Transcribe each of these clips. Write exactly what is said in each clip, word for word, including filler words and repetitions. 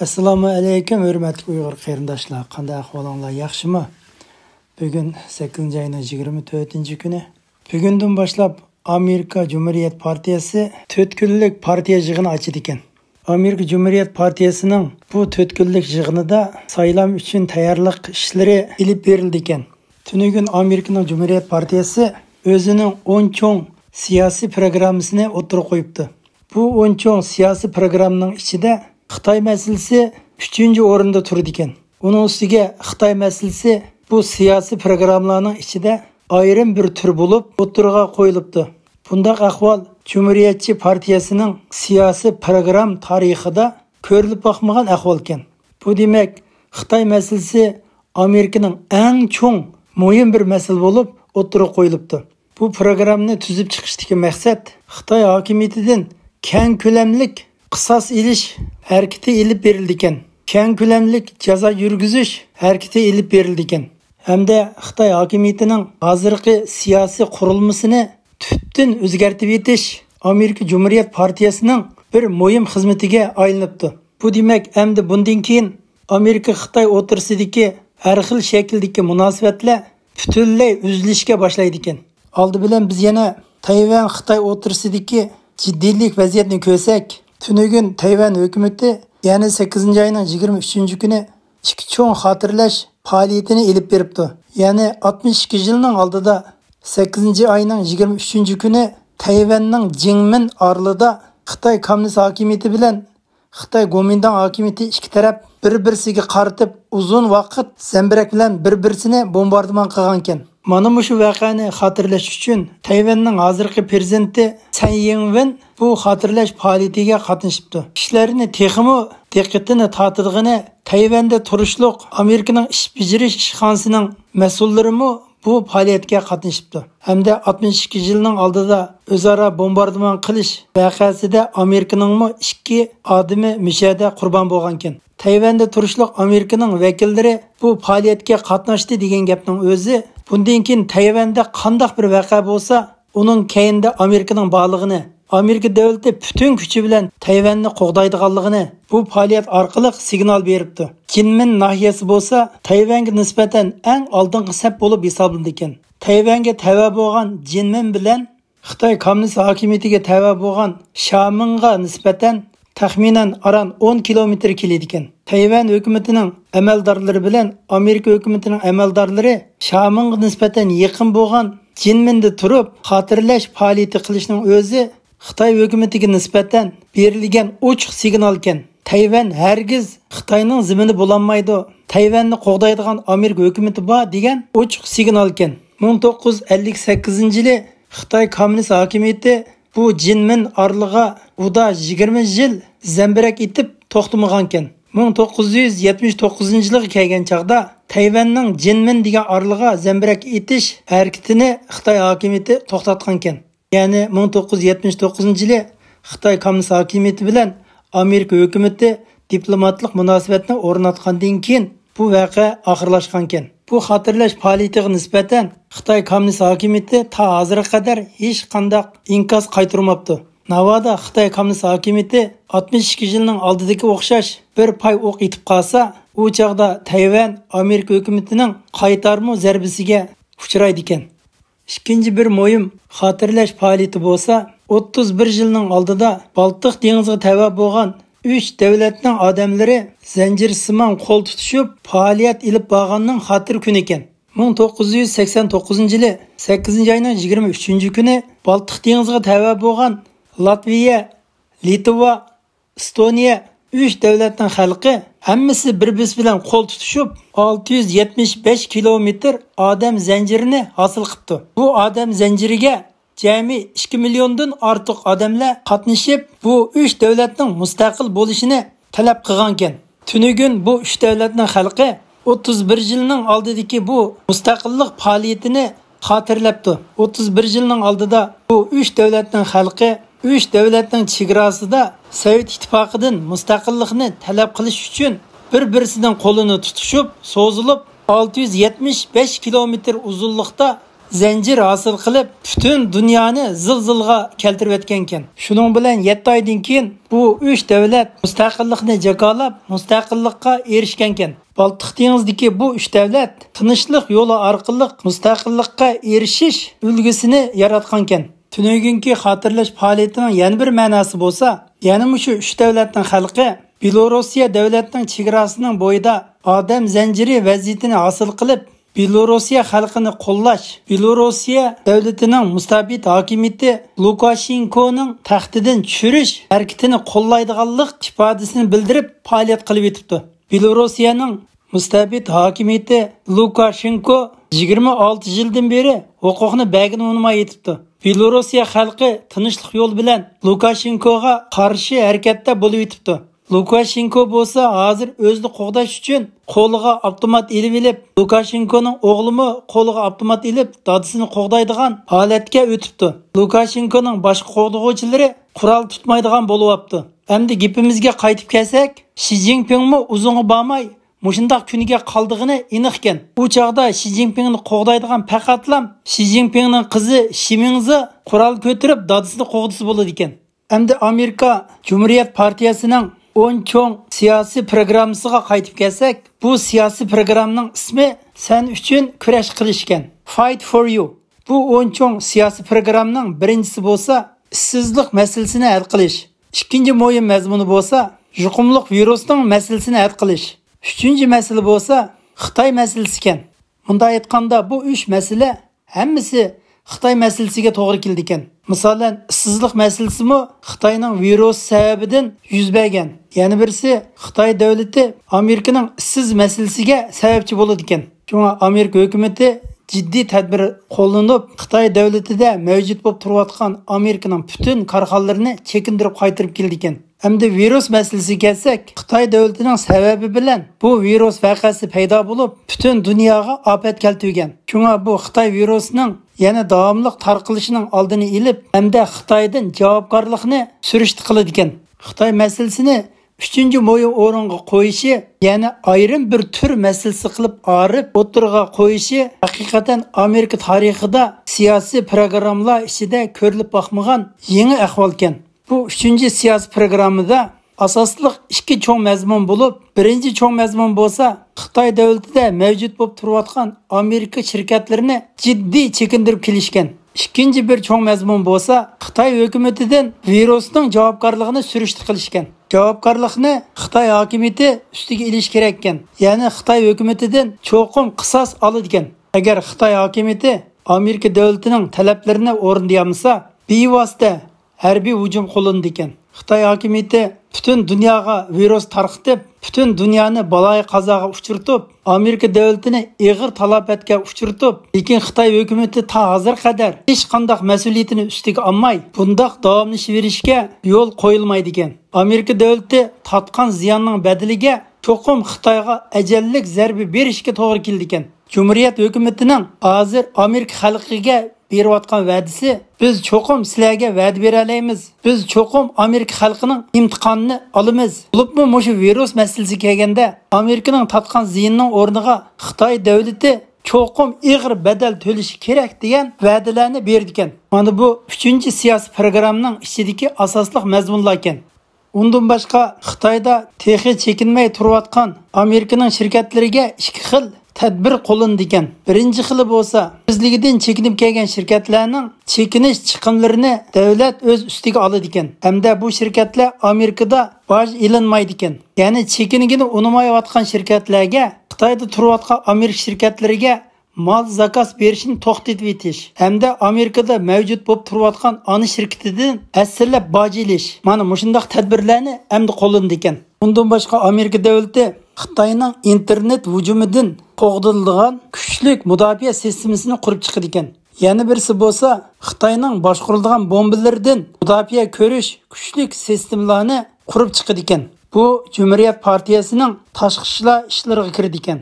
ئەسسالامۇ ئەلەيكۇم، ھۆرمەتلىك ئۇيغۇر قېرىنداشلار، قانداق ئەھۋالىڭلار، ياخشىمۇ؟ بۈگۈن سەككىزىنچى ئاينىڭ يىگىرمە تۆتىنچى كۈنى. بۈگۈندىن باشلاپ ئامېرىكا جۇمھۇرىيەت پارتىيەسى تۆت كۈنلۈك پارتىيە يىغىنى ئاچىدىكەن. ئامېرىكا جۇمھۇرىيەت پارتىيەسىنىڭ بۇ تۆت كۈنلۈك يىغىنىدا سايلام ئۈچۈن تەييارلىق ئىشلىرى ئېلىپ بېرىلىدىكەن. تۈنۈگۈن ئامېرىكىنىڭ جۇمھۇرىيەت پارتىيەسى ئۆزىنىڭ ئون چوڭ سىياسىي پروگراممىسىنى ئوتتۇرىغا قويۇپتۇ. بۇ ئون چوڭ سىياسىي پروگراممىنىڭ ئىچىدە خىتاي مەسىلىسى ئۈچىنچى ئورۇندا تۇرىدىكەن. ئۇنىڭ ئۈستىگە خىتاي مەسىلىسى بۇ سىياسىي پروگراممىلارنىڭ ئىچىدە ئايرىم بىر تۈر بولۇپ ئوتتۇرىغا قويۇلۇپتۇ. بۇنداق ئەھۋال جۇمھۇرىيەتچى پارتىيەسىنىڭ سىياسىي پروگرام تارىخىدا كۆرۈلۈپ باقمىغان ئەھۋالكەن. بۇ دېمەك، خىتاي مەسىلىسى ئامېرىكىنىڭ ئەڭ چوڭ، مۇھىم بىر مەسىلە بولۇپ ئوتتۇرىغا قويۇلۇپتۇ. بۇ پروگراممىنى تۈزۈپ چىقىشتىكى مەقسەت خىتاي ھاكىمىيىتىدىن كەڭ كۆلەملىك قىساس ئېلىش ھەرىكىتى ئېلىپ بېرىلىدىكەن. كەڭ كۆلەملىك جازا يۈرگۈزۈش ھەرىكىتى ئېلىپ بېرىلىدىكەن. ھەمدە خىتاي ھاكىمىيىتىنىڭ ھازىرقى سىياسىي قۇرۇلمىسىنى تۈپتىن ئۆزگەرتىۋېتىش ئامېرىكا جۇمھۇرىيەت پارتىيەسىنىڭ بىر مۇھىم خىزمىتىگە ئايلىنىپتۇ. بۇ دېمەك، ئەمدى بۇندىن كېيىن ئامېرىكا خىتاي ئوتتۇرىسىدىكى ھەر خىل شەكىلدىكى مۇناسىۋەتلەر پۈتۈنلەي ئۈزۈلۈشكە باشلايدىكەن. ئالدى بىلەن بىز يەنە تەيۋەن خىتاي ئوتتۇرىسىدىكى جىددىيلىك ۋەزىيەتنى كۆرسەك، تۈنۈگۈن تەيۋەن ھۆكۈمىتى يەنى سەككىزىنچى ئاينىڭ يىگىرمە ئۈچىنچى كۈنى ئىككى چوڭ خاتىرىلەش پائالىيىتىنى ئېلىپ بېرىپتۇ. يەنى ئاتمىش ئىككى يىلنىڭ ئالدىدا سەككىزىنچى ئاينىڭ يىگىرمە ئۈچىنچى كۈنى تەيۋەننىڭ جىڭمىن ئارىلىدا خىتاي كوممۇنىست ھاكىمىيىتى بىلەن خىتاي گومىنداڭ ھاكىمىيىتى ئىككى تەرەپ بىر-بىرسىگە قارىتىپ ئۇزۇن ۋاقىت زەمبىرەك بىلەن بىر-بىرسىنى بومباردىمان قىلغانىكەن. مانا مۇشۇ ۋەقەنى خاتىرىلەش ئۈچۈن تەيۋەننىڭ ھازىرقى پىرېزىدېنتى سەن يىڭۋېن بۇ خاتىرىلەش پائالىيىتىگە قاتنىشىپتۇ. كىشىلەرنى تېخىمۇ دىققىتىنى تارتىدىغىنى، تەيۋەندە تۇرۇشلۇق ئامېرىكىنىڭ ئىش بېجىرىش ئىشخانىسىنىڭ مەسئۇللىرىمۇ بۇ پائالىيەتكە قاتنىشىپتۇ. ھەمدە ئاتمىش ئىككى يىلنىڭ ئالدىدا ئۆزئارا بومباردىمان قىلىش ۋەقەسىدە ئامېرىكىنىڭمۇ ئىككى ئادىمى مۇشۇ يەردە قۇربان بولغانىكەن. تەيۋەندە تۇرۇشلۇق ئامېرىكىنىڭ ۋەكىللىرى بۇ پائالىيەتكە قاتناشتى دېگەن گەپنىڭ ئۆزى بۇندىن كېيىن تەيۋەندە قانداق بىر ۋەقە بولسا، ئۇنىڭ كەينىدە ئامېرىكىنىڭ بارلىقىنى، ئامېرىكا دۆلىتى پۈتۈن كۈچى بىلەن تەيۋەننى قوغدايدىغانلىقىنى، بۇ پائالىيەت ئارقىلىق سىگنال بېرىپتۇ. جىنمىن ناھىيەسى بولسا تەيۋەنگە نىسبەتەن ئەڭ ئالدىنقى سەپ بولۇپ ھېسابلىنىدىكەن. تەيۋەنگە تەۋە بولغان جىنمىن بىلەن خىتاي كوممۇنىست ھاكىمىيىتىگە تەۋە بولغان شامىڭغا نىسبەتەن تەخمىنەن ئاران ئون كىلومېتىر كېلىدىكەن. تەيۋەن ھۆكۈمىتىنىڭ ئەمەلدارلىرى بىلەن ئامېرىكا ھۆكۈمىتىنىڭ ئەمەلدارلىرى شامىڭغا نىسبەتەن يېقىن بولغان جىنمىندە تۇرۇپ خاتىرىلەش پائالىيىتى قىلىشنىڭ ئۆزى خىتاي ھۆكۈمىتىگە نىسبەتەن بېرىلگەن ئوچۇق سىگنالكەن. تەيۋەن ھەرگىز خىتاينىڭ زېمىنى بولالمايدۇ، تەيۋەننى قوغدايدىغان ئامېرىكا ھۆكۈمىتى بار دېگەن ئوچۇق سىگنالكەن. مىڭ توققۇز يۈز ئەللىك سەككىزىنچى يىلى خىتاي كوممۇنىست ھاكىمىيىتى بۇ جىنمىن ئارىلىغا ئۇدا يىگىرمە يىل زەمبىرەك ئېتىپ توختىمىغانكەن. مىڭ توققۇز يۈز يەتمىش توققۇزىنچى يىلىغا كەلگەن چاغدا تەيۋەننىڭ جىنمىن دېگەن ئارىلىغا زەمبىرەك ئېتىش ھەرىكىتىنى خىتاي ھاكىمىيىتى توختاتقانكەن. يەنى مىڭ توققۇز يۈز يەتمىش توققۇزىنچى يىلى خىتاي كوممۇنىست ھاكىمىيىتى بىلەن ئامېرىكا ھۆكۈمىتى دىپلوماتلىق مۇناسىۋەتنى ئورناتقاندىن كېيىن بۇ ۋەقە ئاخىرلاشقانكەن. بۇ خاتىرىلەش پائالىيىتىگە نىسبەتەن خىتاي كوممۇنىست ھاكىمىيىتى تا ھازىرغا قەدەر ھېچقانداق ئىنكاس قايتۇرماپتۇ. ناۋادا خىتاي كوممۇنىست ھاكىمىيىتى ئاتمىش ئىككى يىلنىڭ ئالدىدىكى ئوخشاش بىر پاي ئوق ئېتىپ قالسا، ئۇ چاغدا تەيۋەن ئامېرىكا ھۆكۈمىتىنىڭ قايتارمۇ زەربىسىگە ئۇچرايدىكەن. ئىككىنچى بىر مۇھىم خاتىرىلەش پائالىيىتى بولسا، ئوتتۇز بىر يىلنىڭ ئالدىدا بالتىق دېڭىزىغا تەۋە بولغان ئۈچ دۆلەتنىڭ ئادەملىرى زەنجىرسىمان قول تۇتۇشۇپ پائالىيەت ئېلىپ بارغاننىڭ خاتىرە كۈنى ئىكەن. مىڭ توققۇز يۈز سەكسەن توققۇزىنچى يىلى سەككىزىنچى ئاينىڭ يىگىرمە ئۈچىنچى كۈنى بالتىق دېڭىزىغا تەۋە بولغان لاتۋىيە، لىتۋا، ئېستونىيە ئۈچ دۆلەتنىڭ خەلقى ھەممىسى بىر-بىرسى بىلەن قول تۇتۇشۇپ، ئالتە يۈز يەتمىش بەش كىلومېتىر ئادەم زەنجىرىنى ھاسىل قىپتۇ. بۇ ئادەم زەنجىرىگە جەمئىي ئىككى مىليوندىن ئارتۇق ئادەملەر قاتنىشىپ، بۇ ئۈچ دۆلەتنىڭ مۇستەقىل بولۇشىنى تەلەپ قىلغانىكەن. تۈنۈگۈن بۇ ئۈچ دۆلەتنىڭ خەلقى ئوتتۇز بىر يىلنىڭ ئالدىدىكى بۇ مۇستەقىللىق پائالىيىتىنى خاتىرىلەپتۇ. ئوتتۇز بىر يىلنىڭ ئالدىدا بۇ ئۈچ دۆلەتنىڭ خەلقى ئۈچ دۆلەتنىڭ چېگراسىدا سوۋېت ئىتتىپاقىدىن مۇستەقىللىقنى تەلەپ قىلىش ئۈچۈن بىر-بىرسىنىڭ قولىنى تۇتۇشۇپ، سوزۇلۇپ، ئالتە يۈز يەتمىش بەش كىلومېتىر ئۇزۇنلۇقتا زەنجىر ھاسىل قىلىپ، پۈتۈن دۇنيانى زىلزىلغا كەلتۈرۈۋەتكەنكەن. شۇنىڭ بىلەن يەتتە ئايدىن كېيىن بۇ ئۈچ دۆلەت مۇستەقىللىقنى جاكارلاپ، مۇستەقىللىققا ئېرىشكەنكەن. بالتىق دېڭىزىدىكى بۇ ئۈچ دۆلەت تىنچلىق يولى ئارقىلىق مۇستەقىللىققا ئېرىشىش ئۈلگىسىنى ياراتقانكەن. تۈنۈگۈنكى خاتىرىلەش پائالىيىتىنىڭ يەنە بىر مەناسى بولسا، يەنە مۇشۇ ئۈچ دۆلەتنىڭ خەلقى بېلوروسىيە دۆلەتنىڭ چېگراسىنىڭ بويىدا ئادەم زەنجىرى ۋەزىيىتىنى ھاسىل قىلىپ، بېلوروسىيە خەلقىنى قوللاش، بېلوروسىيە دۆلىتىنىڭ مۇستەبىت ھاكىمىيىتى لۇكاشېنكونىڭ تەختىدىن چۈشۈرۈش ھەرىكىتىنى قوللايدىغانلىق ئىپادىسىنى بىلدۈرۈپ پائالىيەت قىلىۋېتىپتۇ. بېلوروسىيەنىڭ مۇستەبىت ھاكىمىيىتى لۇكاشېنكو يىگىرمە ئالتە يىلدىن بېرى ھوقۇقنى بەرگىنى ئۇنىماي يېتىپتۇ. بېلوروسىيە خەلقى تىنچلىق يولى بىلەن لۇكاشېنكوغا قارشى ھەرىكەتتە بولۇۋېتىپتۇ. لۇكاشېنكو بولسا ھازىر ئۆزىنى قوغداش ئۈچۈن قولىغا ئاپتومات ئېلىۋېلىپ، لۇكاشېنكونىڭ ئوغلىمۇ قولىغا ئاپتومات ئېلىپ، دادىسىنى قوغدايدىغان ھالەتكە ئۆتۈپتۇ. لۇكاشېنكونىڭ باشقا قوغدىغۇچىلىرى قورال تۇتمايدىغان بولۇۋاپتۇ. ئەمدى گېپىمىزگە قايتىپ كەلسەك، شى جىنپىڭمۇ ئۇزۇنغا بارماي مۇشۇنداق كۈنگە قالىدىغىنى ئېنىقكەن. ئۇ چاغدا شى جىنپىڭنى قوغدايدىغان پەقەتلام شى جىنپىڭنىڭ قىزى شى مىڭزې قورال كۆتۈرۈپ دادىسىنى قوغدىسا بولىدىكەن. ئەمدى ئامېرىكا جۇمھۇرىيەت پارتىيەسىنىڭ ئون چوڭ سىياسىي پروگراممىسىغا قايتىپ كەلسەك، بۇ سىياسىي پروگراممىنىڭ ئىسمى سەن ئۈچۈن كۈرەش قىلىش ئىكەن. Fight for you. بۇ ئون چوڭ سىياسىي پروگراممىنىڭ بىرىنچىسى بولسا ئىشسىزلىق مەسىلىسىنى ھەل قىلىش. ئىككىنچى مۇھىم مەزمۇنى بولسا يۇقۇملۇق ۋىرۇسنىڭ مەسىلىسىنى ھەل قىلىش. ئۈچىنچى مەسىلە بولسا خىتاي مەسىلىسى ئىكەن. مۇنداق ئېيتقاندا، بۇ ئۈچ مەسىلە ھەممىسى خىتاي مەسىلىسىگە توغرا كېلىدىكەن. مىسالەن، ئىشسىزلىق مەسىلىسىمۇ خىتاينىڭ ۋىرۇسى سەۋەبىدىن يۈز بەرگەن. يەنە بىرسى، خىتاي دۆلىتى ئامېرىكىنىڭ ئىشسىز مەسىلىسىگە سەۋەبچى بولىدىكەن. شۇڭا ئامېرىكا ھۆكۈمىتى جىددىي تەدبىر قوللىنىپ، خىتاي دۆلىتىدە مەۋجۇت بولۇپ تۇرۇۋاتقان ئامېرىكىنىڭ پۈتۈن كارخانىلىرىنى چېكىندۈرۈپ قايتۇرۇپ كېلىدىكەن. ئەمدى ۋىرۇس مەسىلىسىگە كەلسەك، خىتاي دۆلىتىنىڭ سەۋەبى بىلەن بۇ ۋىرۇس ۋەقەسى پەيدا بولۇپ، پۈتۈن دۇنياغا ئاپەت كەلتۈرگەن. شۇڭا بۇ خىتاي ۋىرۇسىنىڭ يەنە داۋاملىق تارقىلىشىنىڭ ئالدىنى ئېلىپ، ھەمدە خىتايدىن جاۋابكارلىقنى سۈرۈشتە قىلىدىكەن. خىتاي مەسىلىسىنى ئۈچىنچى مۇھىم ئورۇنغا قويۇشى، يەنى ئايرىم بىر تۈر مەسىلىسى قىلىپ ئايرىپ ئوتتۇرىغا قويۇشى ھەقىقەتەن ئامېرىكا تارىخىدا سىياسىي پروگراممىلار ئىچىدە كۆرۈلۈپ باقمىغان يېڭى ئەھۋالكەن. بۇ ئۈچىنچى سىياسىي پروگراممىدا ئاساسلىق ئىككى چوڭ مەزمۇن بولۇپ، بىرىنچى چوڭ مەزمۇن بولسا خىتاي دۆلىتىدە مەۋجۇت بولۇپ تۇرۇۋاتقان ئامېرىكا شىركەتلىرىنى جىددىي چېكىندۈرۈپ كېلىشكەن. ئىككىنچى بىر چوڭ مەزمۇن بولسا خىتاي ھۆكۈمىتىدىن ۋىرۇسنىڭ جاۋابكارلىقىنى سۈرۈشتە قىلىشكەن. جاۋابكارلىقنى خىتاي ھاكىمىيىتى ئۈستىگە ئېلىشى كېرەككەن. يەنى خىتاي ھۆكۈمىتىدىن چوقۇم قىساس ئالىدىكەن. ئەگەر خىتاي ھاكىمىيىتى ئامېرىكا دۆلىتىنىڭ تەلەپلىرىنى ئورۇندىيالمىسا، بىۋاسىتە ھەربىي ھۇجۇم قوللىنىدىكەن. خىتاي ھاكىمىيىتى پۈتۈن دۇنياغا ۋىرۇس تارقىتىپ، پۈتۈن دۇنيانى بالايىقازاغا ئۇچرىتىپ، ئامېرىكا دۆلىتىنى ئېغىر تالاپەتكە ئۇچرىتىپ، لېكىن خىتاي ھۆكۈمىتى تا ھازىرغا قەدەر ھېچقانداق مەسئۇلىيىتىنى ئۈستىگە ئالماي، بۇنداق داۋاملىشىۋېرىشكە يول قويۇلمايدىكەن. ئامېرىكا دۆلىتى تارتقان زىياننىڭ بەدىلىگە چوقۇم خىتايغا ئەجەللىك زەربە بېرىشكە توغرا كېلىدىكەن. جۇمھۇرىيەت ھۆكۈمىتىنىڭ ھازىر ئامېرىكا خەلقىگە بېرىۋاتقان ۋەدىسى، بىز چوقۇم سىلەرگە ۋەدە بېرەلەيمىز، بىز چوقۇم ئامېرىكا خەلقىنىڭ ئىمتىھانىنى ئالىمىز. بولۇپمۇ مۇشۇ ۋىرۇس مەسىلىسىگە كەلگەندە، ئامېرىكىنىڭ تارتقان زىيىنىنىڭ ئورنىغا خىتاي دۆلىتى چوقۇم ئېغىر بەدەل تۆلىشى كېرەك دېگەن ۋەدىلەرنى بېرىدىكەن. مانا بۇ ئۈچىنچى سىياسىي پروگراممىنىڭ ئىچىدىكى ئاساسلىق مەزمۇنلاركەن. ئۇندىن باشقا، خىتايدا تېخى چېكىنمەي تۇرۇۋاتقان ئامېرىكىنىڭ شىركەتلىرىگە ئىككى خىل تەدبىر قوللىنىدىكەن. بىرىنچى خىلى بولسا، ئۆزلۈكىدىن چېكىنىپ كەلگەن شىركەتلەرنىڭ چېكىنىش چىقىملىرىنى دۆلەت ئۆز ئۈستىگە ئالىدىكەن ھەمدە بۇ شىركەتلەر ئامېرىكىدا باج ئېلىنمايدىكەن. يەنى چېكىنگىنى ئۇنىمايۋاتقان شىركەتلەرگە خىتايدا تۇرۇۋاتقان ئامېرىكا شىركەتلىرىگە مال زاكاز بېرىشنى توختىتىۋېتىش ھەمدە ئامېرىكىدا مەۋجۇت بولۇپ تۇرۇۋاتقان ئانا شىركىتىدىن ھەسسىلەپ باج ئېلىش، مانا مۇشۇنداق تەدبىرلەرنى ئەمدى قوللىنىدىكەن. ئۇندىن باشقا، ئامېرىكا دۆلىتى خىتاينىڭ ئىنتېرنېت ھۇجۇمىدىن قوغدىلىدىغان كۈچلۈك مۇداپىئە سىستېمىسىنى قۇرۇپ چىقىدىكەن. يەنە بىرسى بولسا، خىتاينىڭ باشقۇرۇلىدىغان بومبىلىرىدىن مۇداپىئە كۆرۈش كۈچلۈك سىستېمىلارنى قۇرۇپ چىقىدىكەن. بۇ جۇمھۇرىيەت پارتىيەسىنىڭ تاشقى ئىشلار ئىشلىرىغا كىرىدىكەن.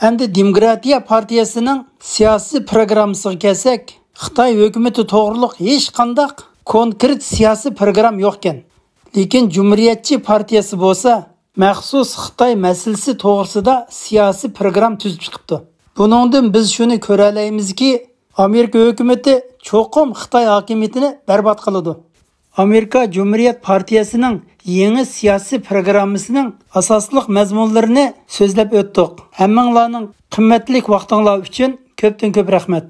ئەمدى دېموكراتىيە پارتىيەسىنىڭ سىياسىي پروگراممىسىغا كەلسەك، خىتاي ھۆكۈمىتى توغرۇلۇق ھېچقانداق كونكرېت سىياسىي پروگرام يوقكەن. لېكىن جۇمھۇرىيەتچى پارتىيەسى بولسا مەخسۇس خىتاي مەسىلىسى توغرىسىدا سىياسىي پروگرام تۈزۈپ چىقىپتۇ. بۇنىڭدىن بىز شۇنى كۆرەلەيمىزكى، ئامېرىكا ھۆكۈمىتى چوقۇم خىتاي ھاكىمىيىتىنى بەربات قىلىدۇ. ئامېرىكا جۇمھۇرىيەت پارتىيەسىنىڭ يېڭى سىياسىي پروگراممىسىنىڭ ئاساسلىق مەزمۇنلىرىنى سۆزلەپ ئۆتتۇق. ھەممىڭلارنىڭ قىممەتلىك ۋاقتىڭلار ئۈچۈن كۆپتىن كۆپ رەھمەت.